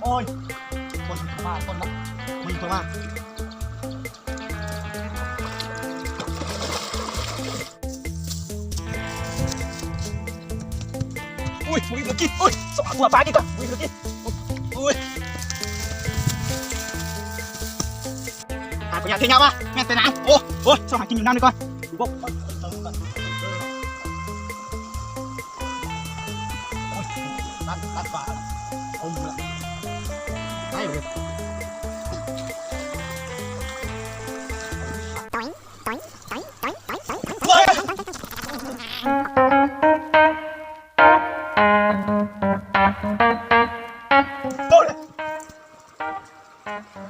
ໂອ້ຍ ຄົນເຂົ້າມາ ຄົນເນາະ ຄົນເຂົ້າມາ. ໂອ້ຍ ບໍ່ມີແນວກິນ ໂອ້ຍ ສະບາຍ ເມືອປ່າກິນກ່ອນ ບໍ່ມີແນວກິນ ໂອ້ຍ ຫາກະຫຍ້າເທຍາມາ ແມ່ນແຕ່ໜາວ ໂອ້ ໂອ້ຍ ຊອກຫາກິນຢູ່ນຳນີ້ກ່ອນ ໂອ້ຍ ຕັດ ຕັດປ່າ ເອົາເມືອ ໄປເລີຍ.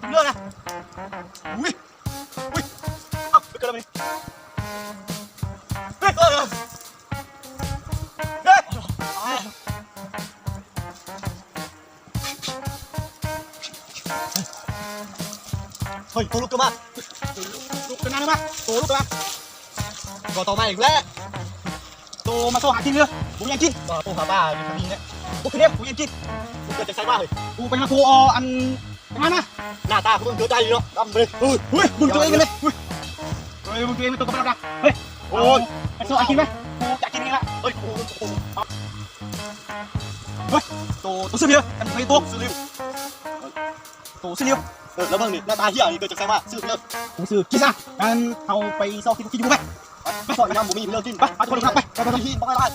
ເລື່ອງນະ ອຸ້ຍ ອຸ້ຍ ເອົາ ໄປເກີດແລ້ວນີ້ ເຮີ້ຍ ເຮີ້ຍ ເຮີ້ຍ ເຮີ້ຍ ໂຕລຸກຂຶ້ນມາ ລຸກຂຶ້ນມາ ໂຕລຸກຂຶ້ນມາ ກໍຕໍ່ມາອີກແລ້ວ ໂຕມາຊອກຫາກິນເດີ ບໍ່ມີຫຍັງກິນ ມາໂຕຫາປາຢູ່ທາງນີ້ແຫຼະ ບໍ່ຄືເດ້ ບໍ່ມີຫຍັງກິນ ເກີດຈາກໃສມາເຮີ້ຍ ກູໄປຫາໂຕ ອັນ ໄປຫາມາ ໜ້າຕາຄືເບິ່ງເກີດໄດ້ເນາະ ດຳເລີຍ ເຮີ້ຍ ເບິ່ງຕົວເອງເລີຍ ເຮີ້ຍ ເບິ່ງຕົວເອງ ໂຕກໍບໍ່ໄດ້ ເຮີ້ຍ ໂອ້ຍ ໄປຊອກຫາກິນໄປ ກູຢາກກິນນີ້ລະ ເຮີ້ຍ ໂຕ ໂຕຊື່ເດີ ອັນນີ້ໂຕຊື່ເດີ ໂຕຊື່ເດີ ເອີ ແລ້ວເບິ່ງນີ້ ໜ້າຕາເຫ້ຍນີ້ເກີດຈາກໃສມາ ຊື່ເດີ ກູຊື່ກິນຊະ ນັ້ນເຮົາໄປຊອກກິນກິນຢູ່ໄປ ໄປຊອກອີກນຳ ບໍ່ມີເລື່ອງກິນ ໄປ ໄປ ໄປ ໄປ ໄປ ໄປ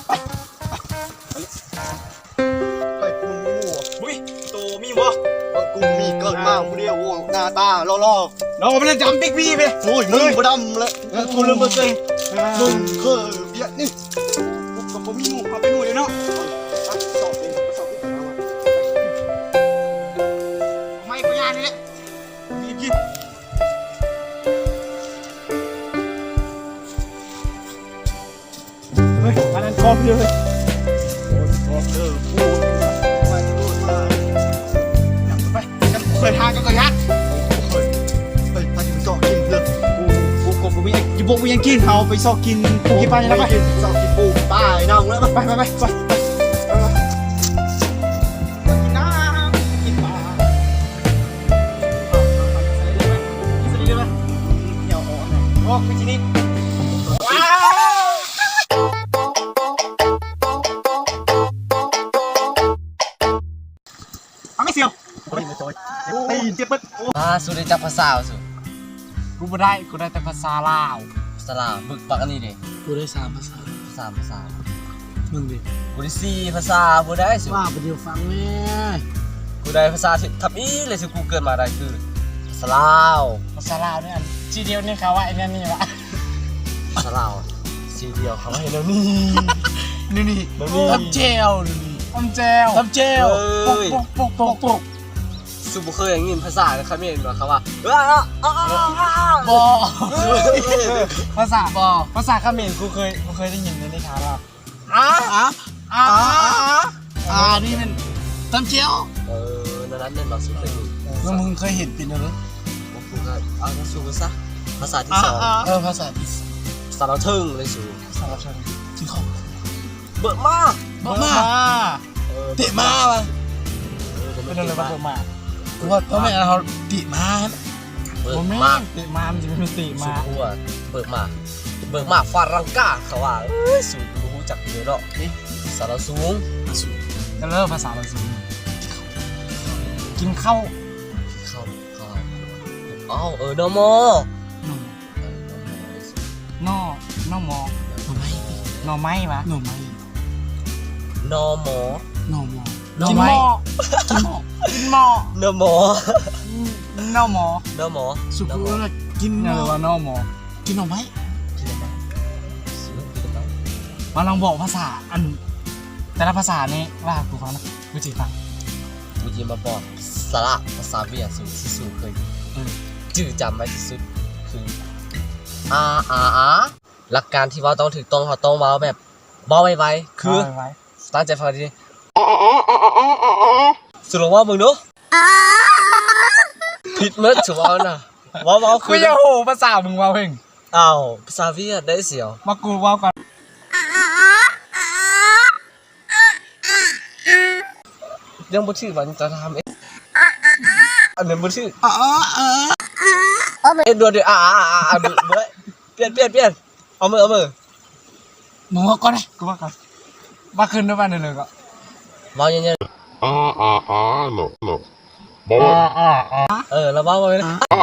ໄປ ໄປ ເຮີ້ຍ ມຶງບໍ່ຮູ້ຫວາ ອຸ້ຍ ໂຕມີບໍ່ ເອີ ກູມີເກີດມາຜູ້ດຽວ ໂອ້ ໜ້າຕາຫຼໍ່ໆ ເນາະ ບໍ່ໄດ້ຈຳປິກບີເດ້ ໂອ້ຍ ມຶງບໍ່ດຳແລ້ວ ເອີ ກູເລີ່ມບໍ່ເຄີຍ ມຶງເຄີຍວຽກນີ້ ກູກໍບໍ່ມີໝູ່ ເຮົາໄປໝູ່ເລີຍເນາະ ໄມ້ພະຍານີ້ແຫຼະ ມີກິນ. ເຮີ້ຍ ອັນນັ້ນກອບເລີຍ ໂອ້ຍ ກອບເລີຍ ໂອ້ຍ ໄປ ໄປ ໄປ ເຄີຍທານກໍເຄີຍທານ ເຮີ້ຍ ໄປ ໄປຊອກກິນເດີ ໂອ້ ໂອ້ ກໍບໍ່ມີ ບໍ່ມີຫຍັງກິນ ເຮົາໄປຊອກກິນປູກິນປານີ້ລະ ໄປ ຊອກກິນປູກິນປາ ໄອ້ນ້ອງເລີຍ ໄປ ໄປ ໄປ ໄປ ໄປ ໄປ ກິນນ້ຳ ກິນປາ. ອາ ມີສຽງ ໂອ້ຍ ໂອ້ຍ ຕີນເຈັບເບິດ ໂອ້ຍ ອ່າ ສູໄດ້ຈັກພາສາວະສູ? ກູບໍ່ໄດ້ ກູໄດ້ແຕ່ພາສາລາວ ພາສາລາວ ປຶກປັກອັນນີ້ເດ້ ກູໄດ້ສາມພາສາ ສາມພາສາ ມຶງເດ ກູໄດ້ສີ່ພາສາ ບໍ່ໄດ້ ວ່າໄປດຽວຟັງແດ່ ກູໄດ້ພາສາທີ່ທຳອິດເລີຍທີ່ກູເກີດມາໄດ້ຄືພາສາລາວ ພາສາລາວນີ້ ອັນ ຊີດຽວນີ້ເຂົາວ່າອັນນີ້ວ່າ ພາສາລາວ ຊີດຽວເຂົາວ່າເຮັດແນວນີ້ ແນວນີ້ ແນວນີ້ ຕຳແຈ່ວ ຕຳແຈ່ວ ຕຳແຈ່ວ ເອີຍ ປົກ ປົກ ປົກ ປົກ ສູບໍ່ເຄີຍໄດ້ຍິນພາສາຂະເໝນບໍ່ ເຂົາວ່າ ບໍ່ ພາສາບໍ່ ພາສາຂະເໝນ ກູເຄີຍ ກູເຄີຍໄດ້ຍິນໃນນິທານວ່າ ອາ ອາ ອາ ອາ ອາ ນີ້ແມ່ນຕຳແຈ່ວ ເອີ ນັ້ນ ນັ້ນແມ່ນບໍ່ ສູເຄີຍ ແລ້ວມຶງເຄີຍເຫັນເປັນແນວໃດ ບໍ່ ກູກໍເອົາສູໄປຊະ ພາສາທີສອງ ເອີ ພາສາທີ ພາສາລາວເທິງເລີຍສູ ພາສາລາວເທິງ ຊິເຂົ້າ ເບີກມາ ເບີກມາ ເອີ ເຕະມາວ່າ ເອີ ເປັນແນວໃດວ່າເບີກມາ ກູວ່າ ເອີ ແມ່ນເຮົາເຕະມາ ເບີກມາ ບໍ່ແມ່ນ ເຕະມາ ມັນຊິເປັນເຕະມາ ສູຮູ້ວ່າເບີກມາ ເບີກມາຟາລັງກາ ເຂົາວ່າ ເອີຍ ສູບໍ່ຮູ້ຈັກເລີຍເນາະ ພາສາລາວສູ ລາວສູ ແລ້ວພາສາລາວສູ ກິນເຂົ້າ ເຂົ້າ ເຂົ້າ ເອົາ ເອີ ໜໍ່ມໍ ໜໍ່ ໜໍ່ ໜໍ່ມໍ ໜໍ່ໄມ້ ໜໍ່ໄມ້ຫວາ ໜໍ່ໄມ້ ໜໍ່ມໍ ໜໍ່ມໍ ໜໍ່ໄມ້ ກິນໝໍ້ ກິນໝໍ້ ກິນໝໍ້ ໜໍ່ມໍ ໜໍ່ມໍ ໜໍ່ມໍ ສຸກ ໜໍ່ມໍ ກິນໝໍ້ ເອີ ວ່າໜໍ່ມໍ ກິນໜໍ່ໄມ້ ກິນໜໍ່ໄມ້ ສຸກ ກິນໜໍ່ໄມ້ ມາລອງບອກພາສາ ອັນ ແຕ່ລະພາສານີ້ວ່າໃຫ້ກູຟັງນະ ກູຊິຟັງ ກູຊິມາບອກສະຫຼະພາສາຫວຽດສູ ທີ່ສູເຄີຍ ເອີ ຈື່ຈຳໄວ້ທີ່ສຸດ ຄື ອາ ອາ ອາ ຫຼັກການທີ່ເວົ້າຕ້ອງຖືກຕ້ອງ ເຮົາຕ້ອງເວົ້າແບບ ເວົ້າໄວໆ ຄື ເວົ້າໄວໆ ຕັ້ງໃຈຟັງດີໆ ສູລອງເວົ້າເບິ່ງດູ ຜິດໝົດສູເວົ້ານະ ເວົ້າ ເວົ້າຄື ກູຢາກຮູ້ພາສາມຶງເວົ້າເພງ ອ້າວ ພາສາຫວຽດໄດ້ສຽວ ມາ ກູເວົ້າກ່ອນ. ຍັງບໍ່ຖືກ ບາດນີ້ຈະຖາມເອງ ອັນນັ້ນບໍ່ຖືກ ອໍ ເອີ ເຮັດດ້ວຍ ອາ ອາ ອາ ອາ ບໍ່ໄດ້ ປ່ຽນ ປ່ຽນ ປ່ຽນ ເອົາໃໝ່ ເອົາໃໝ່ ມຶງເວົ້າກ່ອນເດ້ ກູເວົ້າກ່ອນ ວ່າຄືນໄດ້ວ່າແນວໃດກໍ ເວົ້າເຍີະໆ ອາ ອາ ອາ ເນາະ ເນາະ ບໍ່ວ່າ ອາ ອາ ອາ ເອີ ລະເວົ້າ ເວົ້າໄປ ອາ ອາ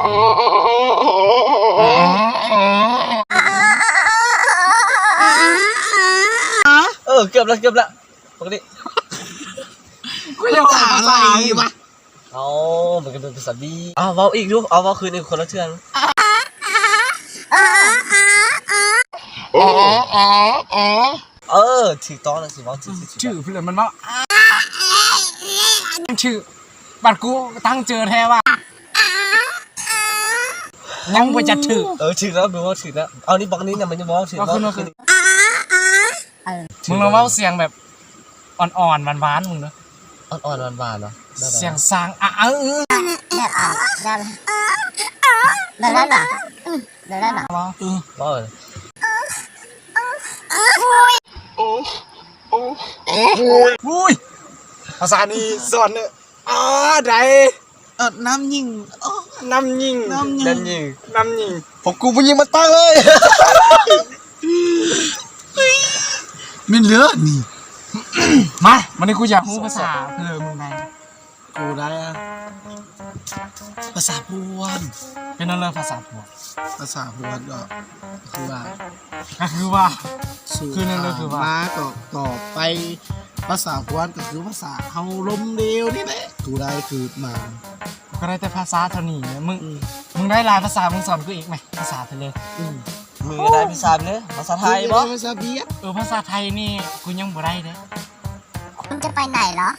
ອາ ເອີ ເກືອບລະ ເກືອບລະ ປົກກະຕິ ກູຢາກເວົ້າພາສາຫຍັງວະ ເອົ້າ ມັນກໍເປັນພາສາບີ ເອົາ ເວົ້າອີກດູ ເອົາ ເວົ້າຄືນອີກຄົນລະເທື່ອ ອໍ ອໍ ອໍ ເອີ ຖືກຕ້ອງລະ ຊິເວົ້າຖືກ ຖືກ ຖືກ ຖືກ ມັນເວົ້າ ຖືກ ບາດກູຕັ້ງເຈີແທ້ວ່າ ຍັງບໍ່ຈັກຖືກ ເອີ ຖືກແລ້ວ ມຶງເວົ້າຖືກແລ້ວ ເອົານີ້ ບັກນີ້ນະ ມັນຍັງບໍ່ຖືກ ເວົ້າຄືນ ເວົ້າຄືນ ເອີ ມຶງລອງເວົ້າສຽງແບບອ່ອນໆ ຫວານໆ ມຶງເດີ ອ່ອນໆ ຫວານໆ ເນາະ ສຽງຊ້າງ ອະ ອະ ອື ແບບ ແບບ ແບບນັ້ນຫວາ ອື ແບບນັ້ນຫວາ ເວົ້າ ເວົ້າ ໂອ້ຍ ໂອ້ຍ ພາສານີ້ສອນເດີ ອາ ໄດ້ ເອີ ນ້ຳຍິງ ໂອ້ ນ້ຳຍິງ ນ້ຳຍິງ ນ້ຳຍິງ ນ້ຳຍິງ ຂອງກູຜູ້ຍິງມາຕັ້ງເລີຍ ແມ່ນເລີຍນີ້ ມາ ບາດນີ້ກູຢາກຮູ້ພາສາເພິ່ນ ມຶງໄດ້ ກູໄດ້ ພາສາພວນ ເປັນແນວໃດພາສາພວນ ພາສາພວນກໍຄືວ່າ ກໍຄືວ່າ ຄືແນວໃດ ຄືວ່າ ມາກໍຕອບໄປ ພາສາພວນກໍຄືພາສາເຮົາລົມດຽວນີ້ແຫຼະ ກູໄດ້ເກີດມາ ກູກໍໄດ້ແຕ່ພາສາເທົ່ານີ້ແຫຼະ ມຶງ ອືມ ມຶງໄດ້ຫຼາຍພາສາ ມຶງສອນກູອີກແມະ ພາສາເພິ່ນເລີຍ ອືມ ມຶງກໍໄດ້ພາສາເລີຍ ພາສາໄທບໍ່ ພາສາຫວຽດ ເອີ ພາສາໄທນີ້ກູຍັງບໍ່ໄດ້ເດ້ คุณจะไปไหนเหรอ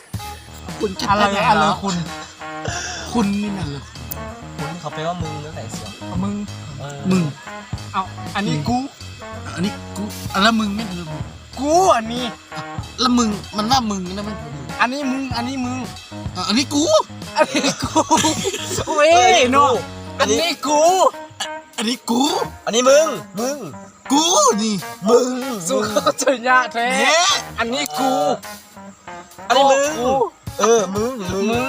ຄຸນຈະໄປໄຫນເນາະ ຄຸນ ຄຸນມີຫຍັງເລີຍ ຄຸນ ເຂົາແປວ່າມຶງນັ້ນແຫຼະ ເສືອ ມຶງ ເອີ ມຶງ ເອົ້າ ອັນນີ້ກູ ອັນນີ້ກູ ອັນລະມຶງແມ່ນ ລະມຶງ ກູ ອັນນີ້ ລະມຶງ ມັນວ່າມຶງນະ ມັນ ອັນນີ້ມຶງ ອັນນີ້ມຶງ ເອີ ອັນນີ້ກູ ອັນນີ້ກູ ເອີ ເອີ ເນາະ ອັນນີ້ກູ ອັນນີ້ກູ ອັນນີ້ມຶງ ມຶງ ກູນີ້ ມຶງ ສຸດຍອດແທ້ ແທ້ ອັນນີ້ກູ ອັນນີ້ມຶງ ກູ ເອີ ມຶງ ມຶງ ມຶງ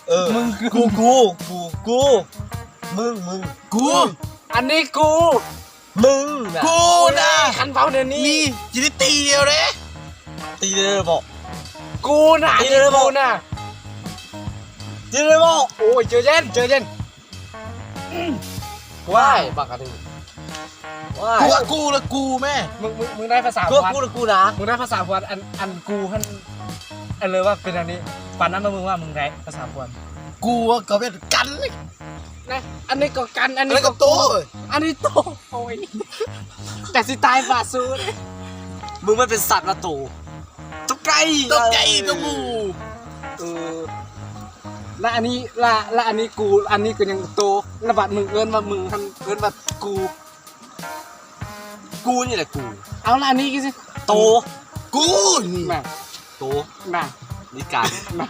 ເອີ ມຶງ ກູ ກູ ກູ ກູ ມຶງ ມຶງ ກູ ອັນນີ້ກູ ມຶງນະ ກູນະ ຄັນເວົ້າແນວນີ້ ນີ້ ຊິໄດ້ຕີດຽວເດ້ ຕີໄດ້ບໍ່ ກູນະ ຕີໄດ້ບໍ່ ອັນນີ້ກູນະ ຕີໄດ້ບໍ່ ໂອ້ຍ ໃຈເຢັນ ໃຈເຢັນ ວ້າຍ ບັກອັນນີ້ ວ້າຍ ກູລະກູແມ່ ມຶງ ມຶງ ມຶງໄດ້ພາສາພວນ ກູລະກູນະ ມຶງໄດ້ພາສາພວນ ອັນ ອັນກູຫັ້ນ ອັນເລີຍວ່າເປັນອັນນີ້ ປານນັ້ນມາ ມຶງວ່າມຶງໄດ້ພາສາພວນ ກູກໍເປັນກັນ ນະ ອັນນີ້ກໍກັນ ອັນນີ້ກໍໂຕ ອັນນີ້ໂຕ ໂອ້ຍ ກະຊິຕາຍບາດສູ ມຶງມັນເປັນສັດລະໂຕ ຕົວໃຫຍ່ ຕົວໃຫຍ່ກວ່າໝູ່ ເອີ ລະອັນນີ້ ລະ ລະອັນນີ້ກູ ອັນນີ້ກໍຍັງໂຕ ລະບາດມຶງເອີ້ນວ່າມຶງຫັ້ນ ເອີ້ນວ່າກູ ກູນີ້ແຫຼະກູ ເອົາລະອັນນີ້ຄືຊິ ໂຕ ກູນີ້ ນະ ໂຕ ນະ ນີ້ກັນ ນະ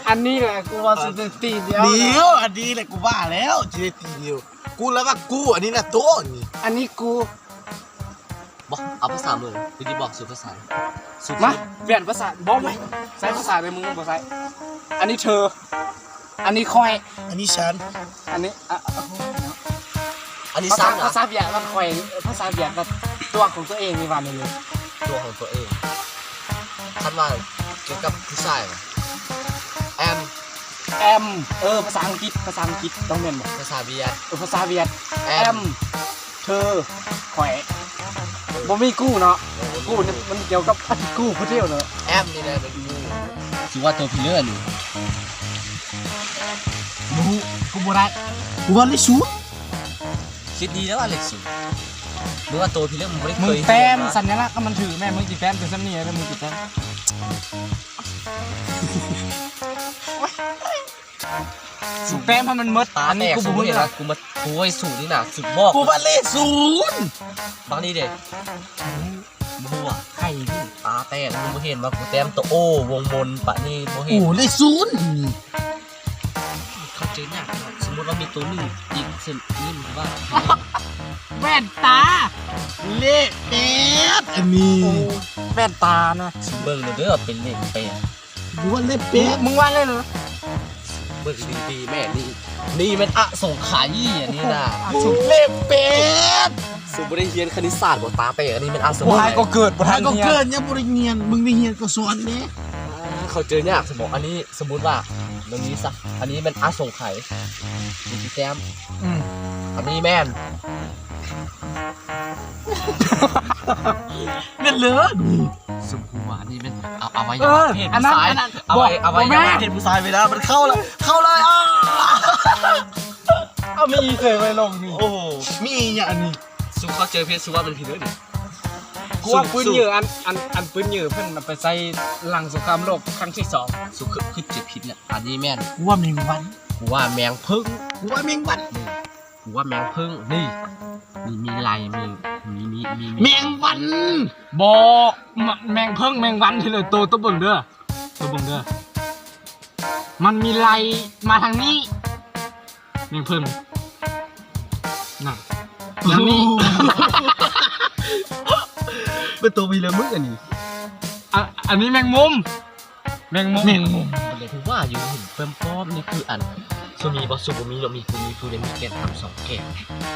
ອັນນີ້ແຫຼະກູວ່າຊິໄດ້ຕີດຽວ ດຽວ ອັນນີ້ແຫຼະກູວ່າແລ້ວ ຊິໄດ້ຕີດຽວ ກູລະວ່າກູ ອັນນີ້ນະໂຕນີ້ ອັນນີ້ກູ ບໍ່ ເອົາພາສາເມືອງ ກູຊິບອກຊື່ພາສາ ມາ ປ່ຽນພາສາ ບໍ່ ບໍ່ ໃຊ້ພາສາໃນເມືອງບໍ່ໃຊ້ ອັນນີ້ເທີ ອັນນີ້ຂ້ອຍ ອັນນີ້ສັນ ອັນນີ້ ອະ ອັນນີ້ສັນ ພາສາຫວຽດວ່າຂ້ອຍ ພາສາຫວຽດວ່າຕົວຂອງຕົວເອງນີ້ວ່າແນວນີ້ ຕົວຂອງຕົວເອງ ຄັນວ່າກ່ຽວກັບຜູ້ຊາຍ ແອມ ແອມ ເອີ ພາສາອັງກິດ ພາສາອັງກິດຕ້ອງແມ່ນບໍ່ ພາສາຫວຽດ ເອີ ພາສາຫວຽດ ແອມ ແອມ ເທີ ຂ້ອຍ ເອີ ບໍ່ມີກູເນາະ ເອີ ບໍ່ມີ ກູນີ້ມັນກ່ຽວກັບອັນກູຜູ້ດຽວເນາະ ແອມນີ້ແຫຼະເປັນກູ ຊິວ່າໂຕພີເລີນີ້ ບໍ່ຮູ້ ກູບໍ່ໄດ້ ກູວ່າເລກສູນ ຄິດດີແລ້ວວ່າເລກສູນ ມຶງວ່າໂຕພີເລີມຶງບໍ່ໄດ້ເຄີຍ ມຶງແຕ້ມສັນຍະລັກມັນຖືກແມ່ ມຶງຊິແຕ້ມແຕ່ສ່ຳນີ້ແລ້ວ ມຶງຊິແຕ້ມ ສູນແປມໃຫ້ມັນໝົດ ຕາແຕກ ອັນນີ້ກູບໍ່ຮູ້ເລື່ອງ ສູນນີ້ນະ ກູມາ ໂອ້ຍ ສູນນີ້ນະ ສູນບອກ ກູວ່າເລກສູນ ບັກນີ້ເດ້ ບໍ່ຮູ້ວ່າ ໃຜນີ້ ຕາແຕກ ມຶງບໍ່ເຫັນວ່າກູແຕ້ມໂຕໂອ ວົງມົນ ປະນີ້ບໍ່ເຫັນ ໂອ້ ເລກສູນ ເຂົ້າໃຈຍາກເນາະ ສົມມຸດວ່າມີໂຕໜຶ່ງອີກເຊັ່ນນີ້ມັນວ່າ ແວ່ນຕາ ເລກແປດ ອັນນີ້ ໂອ້ ແວ່ນຕານະ ຊິເບິ່ງເດີ ເປັນເລກແປດ. ວ່າເລັບເປັດ ມຶງວ່າເລີຍເນາະ. ເບິ່ງດີໆແມ່ ນີ້ ນີ້ແມ່ນອະສົງໄຂ ອັນນີ້ນະ ເລັບເປັດ. ສູບໍ່ໄດ້ຮຽນຄະນິດສາດບໍ່ຕາແຕກ? ອັນນີ້ແມ່ນອະສົງໄຂ. ໂອ້ຍ ກໍເກີດບໍ່ທັນ ກໍເກີດ ຍັງບໍ່ໄດ້ຮຽນ ມຶງໄດ້ຮຽນກໍສອນເດ້. ອ່າ ເຂົາເຈີຍາກສະບໍ? ອັນນີ້ສົມມຸດວ່າ ມັນມີຊະ ອັນນີ້ແມ່ນອະສົງໄຂ ມີແຕ້ມ. ອືມ ອັນນີ້ແມ່ນ ແມ່ນເລີຍ. ສົມມຸດວ່າອັນນີ້ແມ່ນ ອະ ອະໄວຍະວະເພດຜູ້ຊາຍ. ອະໄວຍະວະເພດຜູ້ຊາຍ ເວລາມັນເຂົ້າແລ້ວ ເຂົ້າເລີຍ. ອ້າ ເອົາມີອີເຊີໄວ້ລົງນີ້. ໂອ້ໂຫ ມີອີຫຍັງອັນນີ້? ສູເຂົ້າເຈີຍເພດ ສູວ່າມັນຜິດເລີຍນີ້. ກູວ່າປືນເຫຍື່ອ ອັນ ອັນ ອັນປືນເຫຍື່ອເພິ່ນເອົາໄປໃຊ້ຫຼັງສົງຄາມໂລກຄັ້ງທີສອງ. ສູຄື ຄືຈະຜິດແຫຼະ. ອັນນີ້ແມ່ນ ກູວ່າແມງວັນ ກູວ່າແມງເຜິ້ງ ກູວ່າແມງວັນ ກູວ່າແມງເຜິ້ງ. ນີ້ ມີ ມີໄລ່ ມີ ມີ ມີ ມີ ມີ ແມງວັນ. ບໍ່ ມະ ແມງເຜິ້ງ ແມງວັນ ທີລະໂຕ ໂຕເບິ່ງເດີ ໂຕເບິ່ງເດີ. ມັນມີໄລ່ມາທາງນີ້ ແມງເຜິ້ງ ນັ້ນ ແນວນີ້. ເປັນໂຕມີແລ້ວມຶງອັນນີ້. ອະ ອັນນີ້ແມງມຸມ ແມງມຸມ ແມງມຸມ. ເລີຍຄືວ່າຢູ່ ເຫັນເປັ້ມປ້ອມ. ນີ້ຄືອັນ ສູມີບໍ່? ສູບໍ່ມີເນາະ. ມີ ກູມີ ກູໄດ້ມີແກນທຳສອງແກນ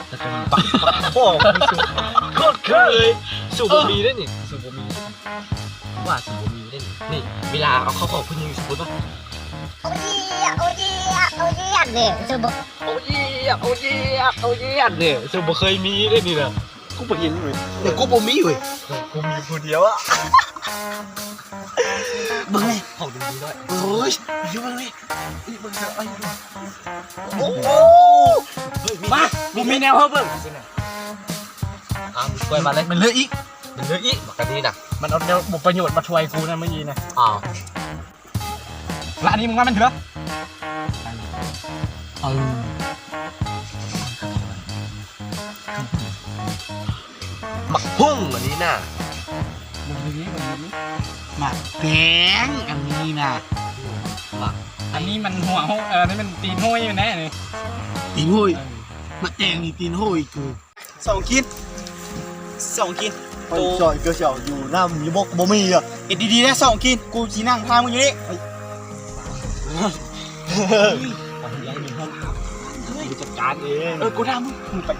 ແລ້ວກໍມີບັກ ບັກ ໂຄດເຄີຍ. ສູບໍ່ມີເດ້ນີ້ ສູບໍ່ມີ. ວ່າຊິບໍ່ມີເດ້ນີ້. ນີ້ ເວລາເອົາເຂົ້າຂອງຜູ້ຍິງ ສົມມຸດວ່າ ໂອ້ເຢຍ ໂອ້ເຢຍ ໂອ້ເຢຍ ເດ້ ເຈົ້າບໍ່ ໂອ້ເຢຍ ໂອ້ເຢຍ ໂອ້ເຢຍ ເດ້ ເຈົ້າບໍ່ເຄີຍມີເດ້ນີ້ນະ. ກູບໍ່ເຫັນເວີຍ ແຕ່ກູບໍ່ມີເວີຍ. ເອີ ກູມີຜູ້ດຽວອະ. ເບິ່ງແດ່ ຂອງດີໆໜ້ອຍ. ໂອ້ຍ ຢູ່ເບິ່ງແດ່ ອີເບິ່ງເດີ. ໂອ້ ເຮີ້ຍ ມາ ກູມີແນວໃຫ້ເບິ່ງ. ອ່າ ມຶງຊ່ວຍມາເລີຍ. ມັນເຫຼືອອີກ ມັນເຫຼືອອີກ ບັກອັນນີ້ນະ. ມັນເອົາແນວບໍ່ປະໂຫຍດມາຊ່ວຍກູນະມື້ກີ້ນະ. ອ້າວ ລະອັນນີ້ມຶງວ່າມັນຄື ເອີ ໝາກຫຸ່ງອັນນີ້ນະ. ເບິ່ງດີໆ ເບິ່ງດີໆ ໝາກແຕງອັນນີ້ນະ. ໝາກ ອັນນີ້ມັນຫົວໂຫ ເອີ ອັນນີ້ມັນຕີນໂຫຍແນ່ນີ້. ຕີນໂຫຍ ເອີ ໝາກແຕງນີ້ຕີນໂຫຍຄື ສອງກິນ ສອງກິນ. ໂຕ ຊ່ອຍກໍເຈົ້າຢູ່ນຳຢູ່ບໍ່ ບໍ່ມີອະ. ເຮັດດີໆເດີ ສອງກິນ ກູຊິນັ່ງຖ້າມຶງຢູ່ນີ້. ເອີ ກູຈັດການເອງ. ເອີ ກູຖ້າມຶງ ມຶງໄປ.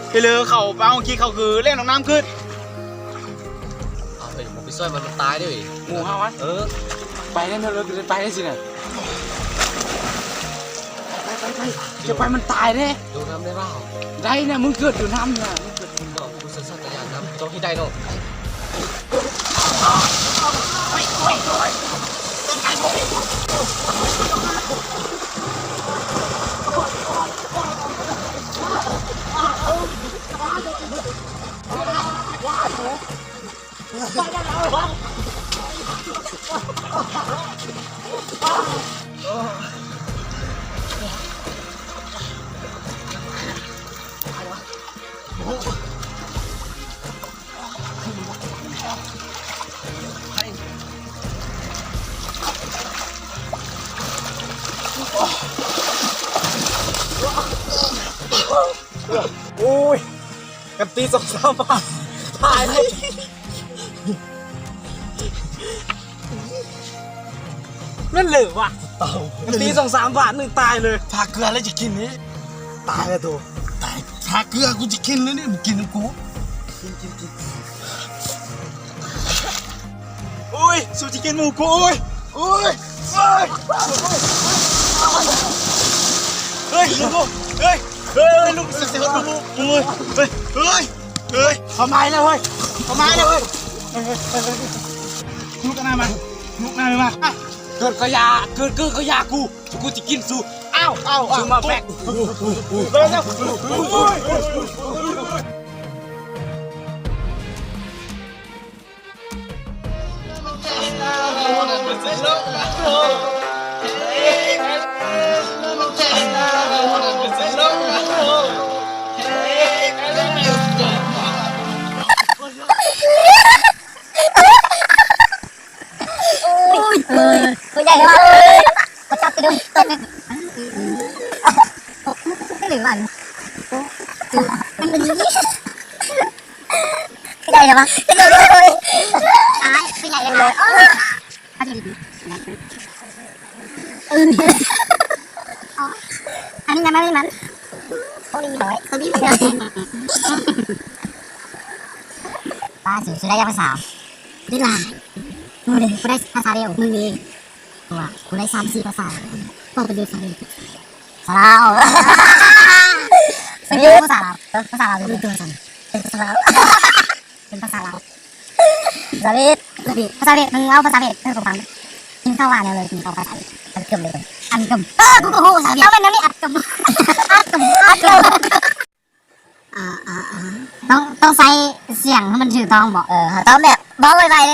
ໄປເລີຍ ເຂົາໄປເອົາກິນ ເຂົາຄືແລ່ນລົງນ້ຳຂຶ້ນ. ເອົາເຮີ້ຍ ບໍ່ໄປຊ່ວຍມັນ ມັນຕາຍເດ້. ໝູ່ເຮົາອະ ເອີ ໄປແລ້ວເນາະ ເລີຍໄປໄດ້ຊິນະ. ໄປ ໄປ ໄປ ຢ່າໄປ ມັນຕາຍເດ້. ໂດດນ້ຳໄດ້ບໍ່? ໄດ້ນະ ມຶງເກີດຢູ່ນ້ຳນະ ມຶງເກີດຢູ່ນ້ຳ. ກູສັນຊາດຕະຍານນຳ ຕ້ອງເຮັດໄດ້ເນາະ. ໂອ້ຍ ກັນຕີສອງສາມບາດ ຕາຍເລີຍ. ແມ່ນເລີຍວະ ເອົາ ກັນຕີສອງສາມບາດໜຶ່ງ ຕາຍເລີຍ. ທາເກືອແລ້ວຈະກິນນີ້ ຕາຍແລ້ວໂຕ ຕາຍ. ທາເກືອ ກູຈະກິນແລ້ວນີ້ ມຶງກິນນຳກູ. ກິນ ກິນ ກິນ. ໂອ້ຍ ສູຈະກິນໝູກູ. ໂອ້ຍ ໂອ້ຍ ເຮີ້ຍ ເຮີ້ຍ ລູກ ເຮີ້ຍ ລູກ ເຮີ້ຍ ເຮີ້ຍ ເຮີ້ຍ ເຮີ້ຍ ເຂົາມາແລ້ວເຮີ້ຍ ເຂົາມາແລ້ວເຮີ້ຍ. ລຸກໜ້າມາ ລຸກໜ້າມາ. ເກີດກໍຢ່າ ເກີດ ເກີດກໍຢ່າ ກູ ກູຈະກິນສູ. ອ້າວ ອ້າວ ສູມາແບກ. ເຮີ້ຍ ເຮີ້ຍ ເຮີ້ຍ. ຫຼືວ່າ ຄືໃຫຍ່ແທ້ວະ ອາຍ ຄືໃຫຍ່ແທ້ວະ ອັນນີ້ຍັງບໍ່ມີມັນ ໂອ້ຍ ໂອ້ຍ ປ້າ ສູ ສູໄດ້ຈັກພາສາ? ໄດ້ຫຼາຍ ມື້ນີ້ກູໄດ້ພາສາດຽວ ມື້ນີ້ ເພາະວ່າກູໄດ້ສາມສີ່ພາສາ ເວົ້າໄປເລີຍ ສາວລາວ ສາວລາວ ເປັນພາສາລາວ ເປັນພາສາລາວ ເປັນພາສາລາວ ເປັນພາສາລາວ ສາວເວດ ສາວເວດ ພາສາເວດ ມຶງເວົ້າພາສາເວດໃຫ້ກູຟັງ ກິນເຂົ້າຫວານແນວເລີຍ ກິນເຂົ້າພາສາເວດ ອັດກຶມເລີຍ ອັດກຶມ ເອີ ກູກໍຮູ້ພາສາເວດ ເອົາແມ່ນແນວນີ້ ອັດກຶມ ອັດກຶມ ອັດກຶມ ອ່າ ອ່າ ອ່າ ຕ້ອງ ຕ້ອງໃຊ້ສຽງໃຫ້ມັນຖືກຕ້ອງບໍ? ເອີ ເຮົາຕ້ອງແບບເວົ້າໄວໆເລີຍ